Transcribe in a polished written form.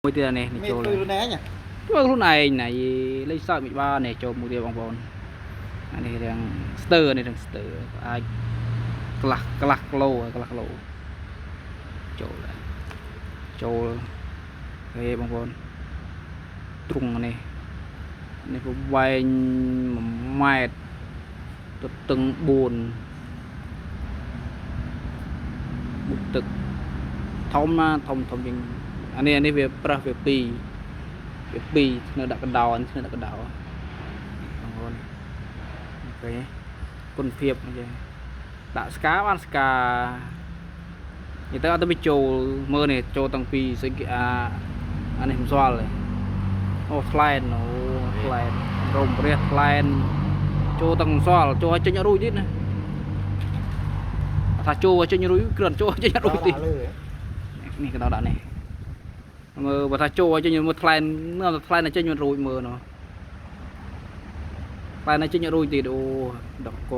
មួយទៀតអានេះនេះ មេ ចូល ធ្វើខ្លួនឯងហ៎ ធ្វើខ្លួនឯងណាយីលេខសើចមិនបាននេះចូលមួយទៀតបងប្អូនអានេះរាងស្ទើរនេះរាងស្ទើរអាចកន្លះកន្លះគីឡូកន្លះគីឡូចូលដែរចូលហេបងប្អូនទ្រុងនេះនេះប្រវែង1ម៉ែត្រទទឹង4បុកទឹកធំណាធំធំជាងអានេះអានេះវាប្រឹសវា2វា2នៅដាក់កណ្ដោនេះនៅដាក់កណ្ដោបងប្អូនឃើញទេគុណភាពអញ្ចឹងដាក់ស្កាបានស្កានិយាយទៅអត់ទៅវាចូលមើលនេះចូលតាំងពីស្អីគេអាអានេះមិនស្គាល់ទេអូថ្លែនអូថ្លែនរោមរះថ្លែនចូលតាំងមិនស្គាល់ចូលឲ្យចេញអត់រួចទៀតណាថាចូលឲ្យចេញរួចគ្រាន់ចូលឲ្យចេញអត់រួចទៀត ដាក់លើហ៎ នេះកណ្ដោដាក់នេះមើលបើថាចូលឲ្យចេញមើលថ្លែនមើលថ្លែនឲ្យចេញមិនរួចមើលនោះថ្លែនឲ្យចេញអត់រួចទៀតអូដកក